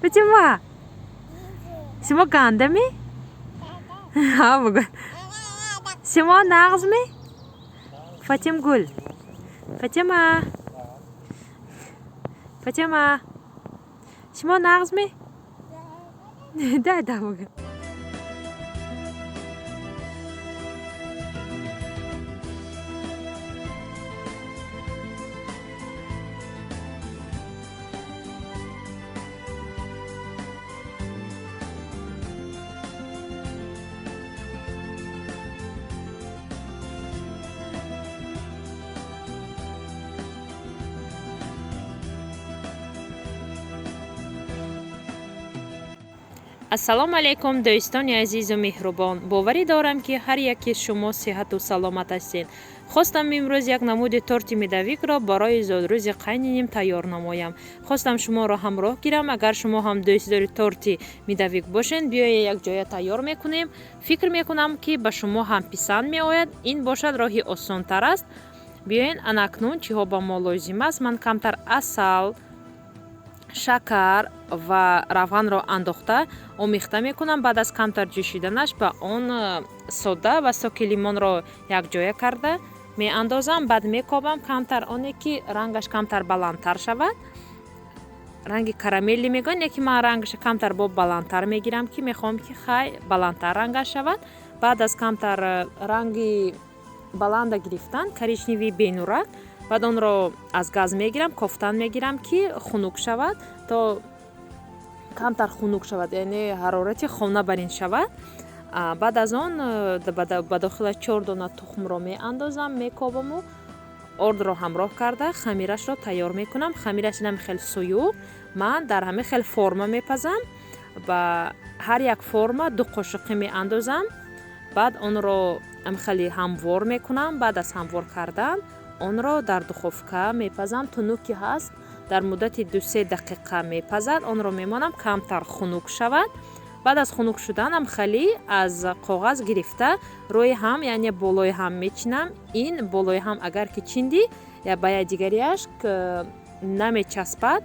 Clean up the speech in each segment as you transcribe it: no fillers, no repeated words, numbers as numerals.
Фатима, шумо гандами? Ҳа, бугӯ. Шумо нағзми? Фатимгул, Фатима, Фатима, шумо нағзми? Да, бугӯ. Ассалому алайкум, дӯстони азизу меҳрубон. Боварӣ дорам, ки ҳар яке шумо сиҳату саломат ҳастед. Хостам имрӯз як намуди торти медовикро барои зодрӯзи қайниним тайёр намоям. Хостам шуморо ҳамроҳ гирам. Агар шумо ҳам дӯстдори торти медовик бошед, биёед, якҷоя тайёр мекунем. Фикр мекунам, ки ба шумо ҳам писанд меояд. Ин бошад роҳи осонтар аст. Биёед, анакнун чиҳо ба мо лозим аст. Ман камтар асал, шакар ва равғанро андохта омехта мекунам. Баъд аз камтар ҷӯшиданаш ба он сода ва соки лимонро якҷоя карда меандозам. Баъд мекобам камтар, оне ки рангаш камтар баландтар шавад. Ранги карамелӣ мегӯянд, яки ман рангаша камтар бо баландтар мегирам, ки мехоҳам, ки хай баландтар рангаш шавад. Баъд аз камтар ранги баланда гирифтан, коричневый бенурак, баъд онро аз газ мегирам, кофтан мегирам, ки хунук шавад, то камтар хунук шавад, яъне ҳарорати хона барин шавад. Баъд аз он ба дохила чор дона тухмро меандозам, мекобаму ордро ҳамроҳ карда хамирашро тайёр мекунам. Хамираш инам хел суюқ. Ман дар ҳамин хел форма мепазам. Ба ҳар як форма 2 қошуқӣ меандозам. Баъд онро хеле ҳамвор мекунам. Баъд аз ҳамвор кардан онро дар духовка мепазам. Тунук ки ҳаст, дар муддати 2-се дақиқа мепазад. Онро мемонам камтар хунук шавад. Баъд аз хунук шуданам хеле аз коғаз гирифта рӯи ҳам, яъне болои ҳам мечинам. Ин болои ҳам агар ки чиндӣ, ба якдигариаш намечаспад,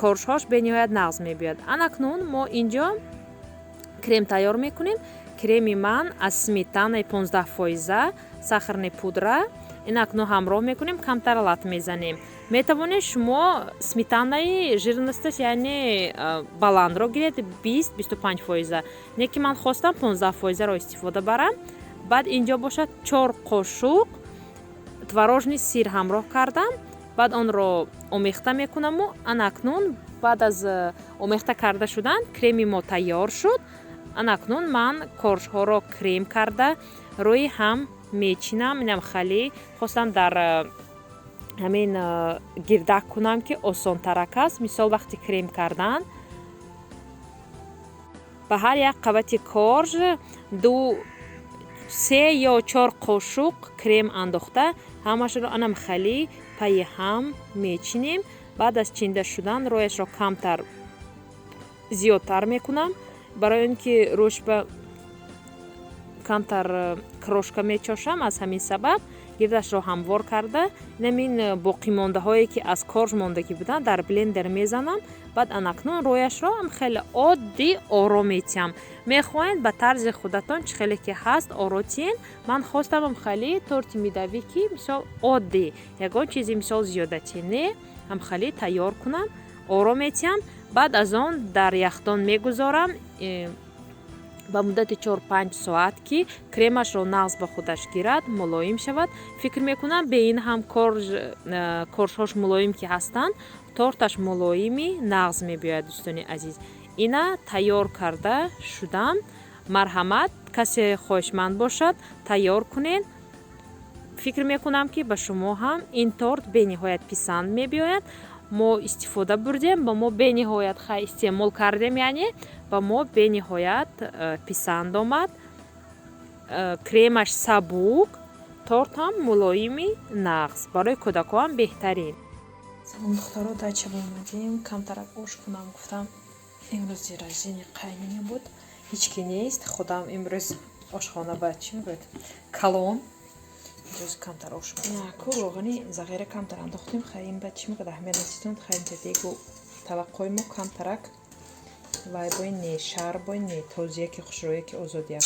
коржҳош бениҳоят нағз мебиёяд. Анакнун мо инҷо крем тайёр мекунем. Креми ман аз сметанаи 15 фоиза, сахарный пудра. Ин акнун ҳамроҳ мекунем, камтар лат мезанем. Метавонед шумо сметанаи жирность аш, яъне баландро гиред, 20-25 фоиза, не ки ман хостам 15 фоизаро истифода барам. Баъд инҷо бошад чор қошуқ творожный сыр ҳамроҳ кардам. Баъд онро омехта мекунаму анакнун баъд аз омехта карда шудан креми мо тайёр шуд. Анакнун ман коржҳоро крем карда рӯи ҳам мечинам. Инам хеле хостам дар ҳамин гирдак кунам, ки осонтарак аст. Мисол, вақти крем кардан ба ҳар як қабати корж ду, се ё чор қошуқ крем андохта, ҳамашро анам хеле пайи ҳам мечинем. Баъд аз чинда шудан рӯяшро камтар зиёдтар мекунам, барои он ки рӯш ба камтар крошка мечошам. Аз ҳамин сабаб гирдашро ҳамвор карда, инамин боқимондаҳое ки аз корж мондагӣ буданд, дар блендер мезанам. Баъд анакнун рӯяшро ҳам хеле оддӣ оро метиҳам. Мехоҳед, ба тарзи худатон, чӣ хеле ки ҳаст, оро тиҳен. Ман хостамам хеле торти медовики, мисол, оддӣ, ягон чизи, мисол, зиёдатӣ не, ҳам хеле тайёр кунам. Оро метиҳам. Баъд аз он дар яхдон мегузорам ба муддати 4-5 соат, ки кремашро нағз ба худаш гирад, мулоим шавад. Фикр мекунам, бе ин ҳам коржҳош мулоим ки ҳастанд, торташ мулоими нағз мебиёяд. Дӯстони азиз, ина тайёр карда шудам. Марҳамат, касе хоҳишманд бошад, тайёр кунед. Фикр мекунам, ки ба шумо ҳам ин торт бениҳоят писанд мебиёяд. Мо истифода бурдем, ба мо бениҳоят хай истеъмол кардем, яъне ба мо бениҳоят писанд омад. Кремаш сабук, торт ҳам мулоими нағз, барои кӯдакҳоам беҳтарин. Салом, духтаро. Дача омадем, камтарак ош кунам гуфтам. Имрӯз день рождения қайниним буд, ҳеҷ ки нест, худам имрӯз ошхона ба чӣ мегӯяд калон. Имрӯз камтар ош ку, роғани зағира камтар андохтем. Хай, ин ба чӣ мегӯяд, аҳамият натитон. Хай, дегу Талақҳои мо камтарак вай бой не, шар бой не, тозияки хушрӯяки озодияк.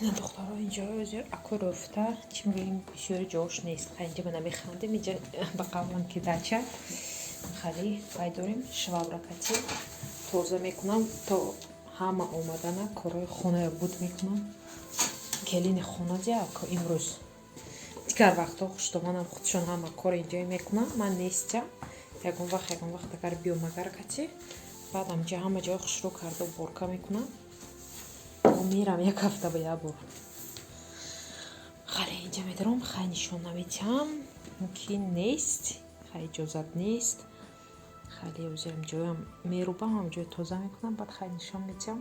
Ина духтаро, инҷо аку рӯфта, чӣ мегӯем, бисёри ҷош нест. Хай инҷа ма намехандем, инҷа ба қавлам ки дача. Хали вай дорем, швабракати тоза мекунам то ҳама омадана, корҳои хонаро буд мекунам. Келини хона дия аку имрӯз. Дигар вақтҳо хуштоманам худшон ҳама кор инҷое мекунам, ман нестам. Ягон вақт агар биёмагар кати, баъд ҳамҷа ҳама ҷои хушрӯ карда уборка мекунам. Мерам як ҳафта ба як бор. Хале инҷа медаром, хай нишон наметиҳам, мумкин нест, хай иҷозат нест. Хале озирам ҷоям мерубам, ҳам ҷои тоза мекунам, баъд хай нишон метиҳам.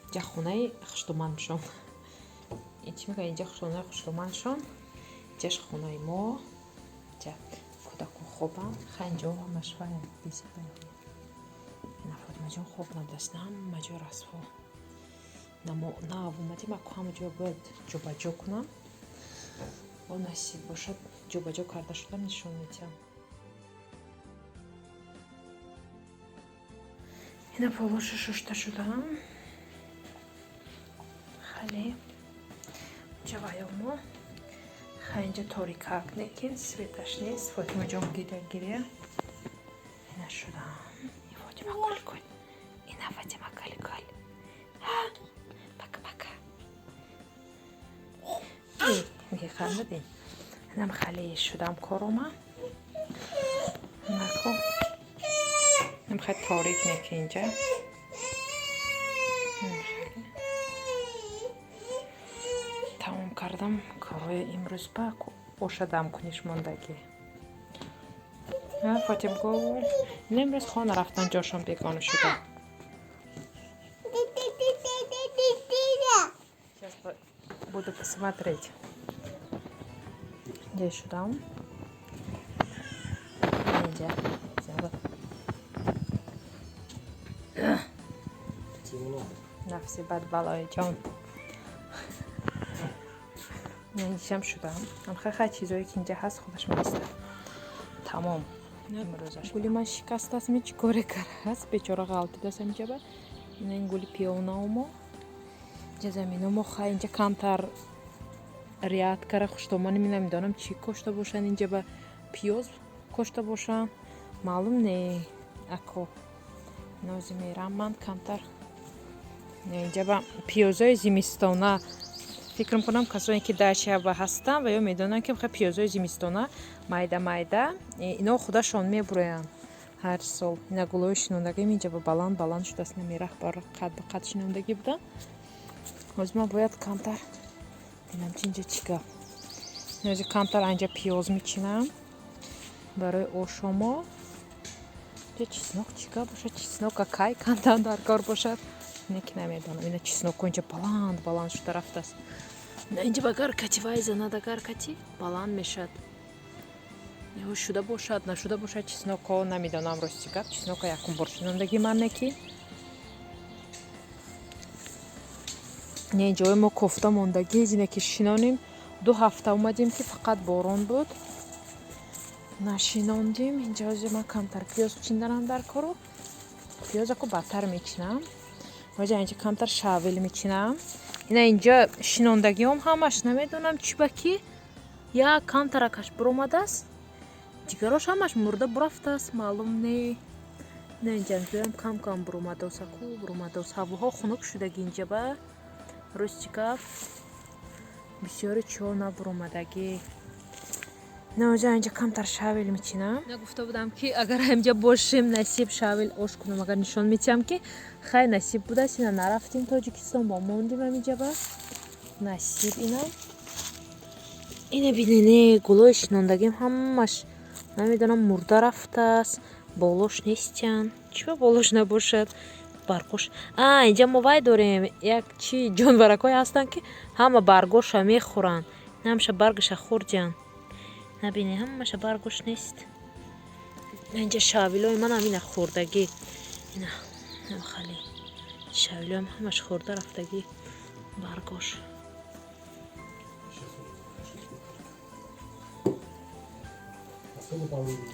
Инҷа хонаи хуштоманшон. Чӣ мегӯянд, инҷа хонаи хуштоманшон, инҷаш хонаи мо. Инҷа кӯдакон хобанд, хай инҷо ҳамаш вай безебай. Ина Фотимаҷон хоб набудааст, ҳама ҷо расво. Нав омадем, аку ҳама ҷо бояд ҷобаҷо кунам. Бо насиб бошад ҷобаҷо карда шудам нишон медиҳам. Ина полоша шушта шудам. Хале инҷа ваёмо. Хай инҷа торикак, лекин светаш нест. Фотимаҷон гиря гиря. Ина шудам. Фотима кул-кул. Ина Фотима кул-кул. Пока-пока. Механдадем. Инам хали шудам корома. Нако. Инам хай торик неки инҷа. Тамом кардам корҳои имрӯз ба ошадам куниш мондагӣ. Фотим гул. Ина имрӯз хона рафтан ҷошон бегона шуда. Сейчас буду посмотреть. Где сюда? Где? Темно. Нафси бад балои ҷон. Инҷам шудам. Хай чизое ки инҷа ҳаст худаш меистад. Тамом. Имрӯзаш. Гули ман шикастааст, ми чӣ коре кардааст? Бечора ғалтидааст инҷа ба. Ина ин гули пиёнаомо. Инҷа заминомо хай инҷа камтар риат кара хуштомани ми намедонам чӣ кошта бошанд инҷа ба пиёз кошта бошанд. Маълум не. Ако нози мерам ман камтар. Инҷа ба пиёзои зимистона фикр мекунам касоне ки дача ба ҳастанд ва ё медонанд ки пиёзои зимистона майда майда ино худашон мебуроянд ҳар сол. Ина гулои шинондагим инҷа ба баланд баланд шудааст, намерах бар қад ба қад шинондагӣ буданд. Ҳозир ман бояд камтар бинам чи инҷа чӣ гап. Ҳозир камтар анҷа пиёз мечинам барои ошомо. Инҷа чеснок чӣ гап бошад? Чеснока кай кандан дар кор бошад? Ине ки намедонам. Ина чесноко инҷа баланд баланд шуда рафтааст. Инҷа ба гар кати вай занад, агар кати баланд мешад. Ё шуда бошад, нашуда бошад чесноко намедонам рости гап. Чеснока якум бор шинондагӣ ман неки. Не ҷои мо кофта мондагӣ, зине ки шинонем. 2 ҳафта омадем ки фақат борон буд. Нашинондим. Инҷа ҳозир ман камтар пиёз чинданам дар кору. Пиёзако бадтар мечинам. Ҳозир инҷа камтар шавел мечинам. Ина инҷа шинондагиҳом ҳамаш намедонам чӣ ба ки як камтаракаш буромадааст. Дигарош ҳамаш мурда бурафтааст, маълум не. Ина инҷа ҷоям кам кам буромадааст, аку буромадааст. Ҳавоҳо хунук шудаги инҷа ба. Рости гап бисёри чиҳо набуромадагӣ. Наоҷа инҷа камтар шавел мечинам. Нагуфта будам, ки агар ҳамҷа бошем, насиб шавел ош кунам, агар нишон метиҳам, ки хай насиб будааст. Ина нарафтем Тоҷикистон, бо мондим ҳаминҷа, ба насиб. Ина, ина бинене, гулои шинондагим ҳамаш, намедонам, мурда рафтааст, болош нестян. Чиба болош набошад, баргош? А инҷа мо вай дорем, як чи ҷонваракҳое ҳастанд, ки ҳама баргоша мехӯранд. Ҳамаша баргаша хӯрдян. Набине, ҳамаша баргош нест. Инҷа шавилои манам ина хӯрдагӣ. Ина хали шавилоям ҳамаш хӯрда рафтагӣ баргош.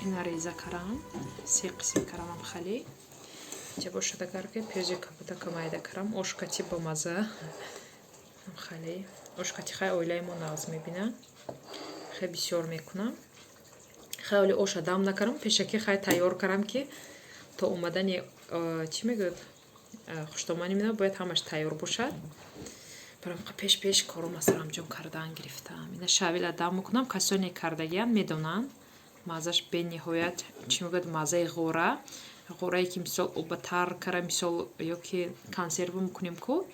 Ина реза карам, се қисм карамам хали. Инҷа бошад, агар ки пиёзи кабудака майда карам, ошкати бомаза. Хали ошкати хай оилаи мо нағз мебинад, хеле бисёр мекунам. Хай оли оша дам накарам, пешакӣ хай тайёр карам, ки то омадани, чӣ мегӯяд, хуштомани мина бояд ҳамаш тайёр бошад. Барам пеш пеш кору сарамҷом кардан гирифтам. Ина шавила дам мекунам. Касоне кардагиан медонанд, маззаш бениҳоят, чӣ мегӯяд, маззаи ғора, ғорае ки мисол обатар кара, мисол, ё ки консерва мекунем ку,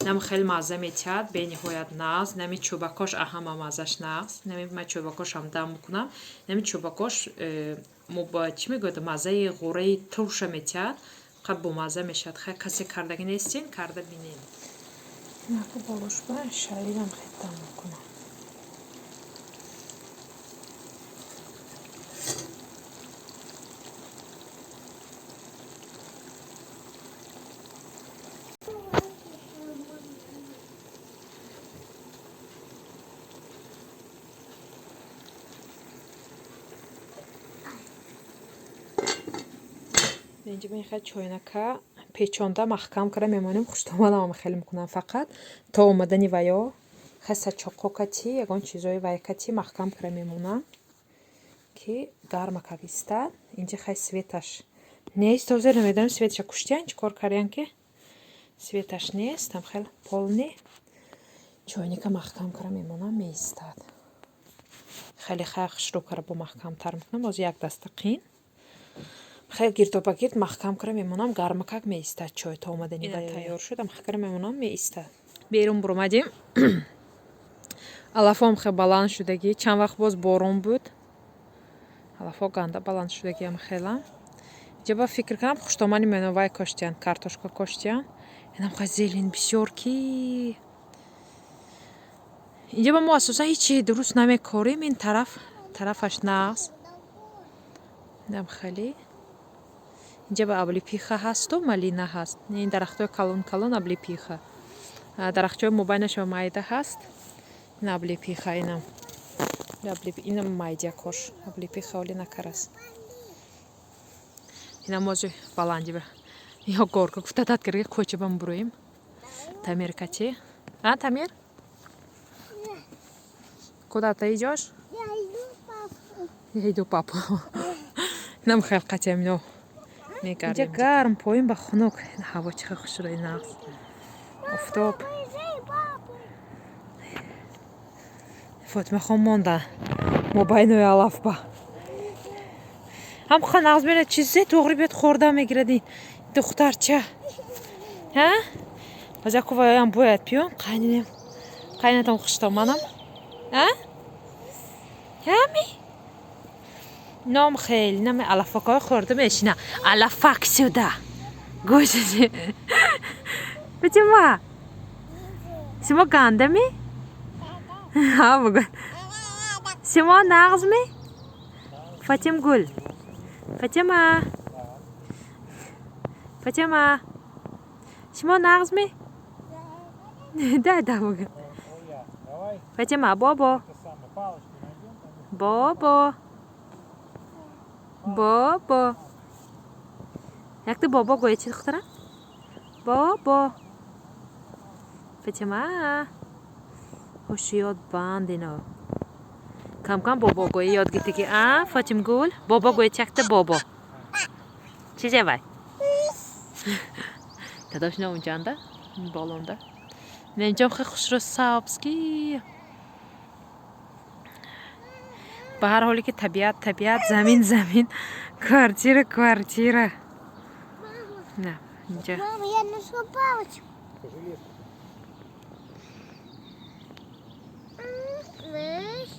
нами хеле мазза метиҳад, бениҳоят нағз. Нами чӯбакош аҳама маззаш нағз. Нами ма чӯбакошам дам мекунам. Нами чӯбакош чӣ мегӯяд, маззаи ғораи турша метиҳад, қад бомазза мешавад. Хай, касе кардагӣ нестин, карда бинед. Наку болошба шавилам хел дам мекунам. Инҷа бин, хел чойнака печонда маҳкам кара мемонем. Хуштомадам хеле мекунам, фақат то омадани ваё хай сачоқо кати, ягон чизои вай кати маҳкам кара мемонам, ки гармакак истад. Инҷа хай светаш нест ҳозир, намедонам, светаша куштиян, чӣ кор кардиян, ки светаш нест. Там хел полный чойника маҳкам кара мемонам, меистад. Хеле хай хушрӯ кара бо маҳкамтар мекунам. Ҳозир як даста қин, хеле гирдоба гирд маҳкам кара мемонам, гармакак меистад чой то омадани. Тайёр шуд, маҳкам кара мемонам, меистад. Берун буромадем, алафом хел баланд шудагӣ. Чанд вақт боз борон буд, алафо ганда баланд шудагиам хела. Инҷа ба фикр кардам, хуштомани меновай коштиян, картошка коштиян. Инам хай зелень бисёр, ки инҷа ба мо асосан ҳечи дуруст намекорем. Ин тараф, тарафаш нағз. Инам хеле инҷа ба облепиха ҳасту малина ҳаст. Ин дарахтҳои калон калон облепиха, дарахтчаҳои мобайнашо майда ҳаст. Ин облепиха, инам инам майдякош облепиха оли накараст. Инам ози баланди ба ё горка гуфта дад карда, кӯча ба мебуроем. Тамир кати, а Тамир, куда ты идёшь? Я иду папу. Я иду папу. Нам хел қатиам ино мегардем. Инҷа гарм, поин ба хунук. Ҳаво чӣ хел хушрӯи нағз, офтоб. Фотимахон монда мобайнои алаф ба ҳам ха нағз мерад. Чизе туғри биёд, хӯрда мегирад ин духтарча. Ҳа, боз яку ваёям бояд пиён. Қайнинем, қайнатам хуштоманам. А ҳами ном хеле нами алафакҳои хӯрда мешина. Алафак сюда, гӯшаси. Фатима, шумо гандами? Ҳа, бугӯ, шумо нағзми? Фатимгул, Фатима, Фатима, шумо нағзми? Да, да, бугӯ. Фатима, бобо, бобо, бобо, якта бобо гӯя. Чи духтарам? Бобо, Фатима, ҳушёд банд. Ино камкам бобогӯӣ ёд гирифта, ки а Фотимгул, бобо гӯя, чакта бобо. Чизе вай дадош на унҷанда болонда. Инҷом хеле хушрӯ, сабз, ки Ба ҳар ҳоле ки табиат табиат, замин замин, квартира квартира. На инҷа. Мама, я нашла палочку. Железку. Слышь?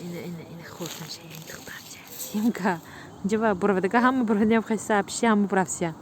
Ина, ина, ина, хурдам шая, ин духтарча. Симка. Инҷа ба буравадага ҳама буравадиам, хеса, пиши ҳама буравсиян.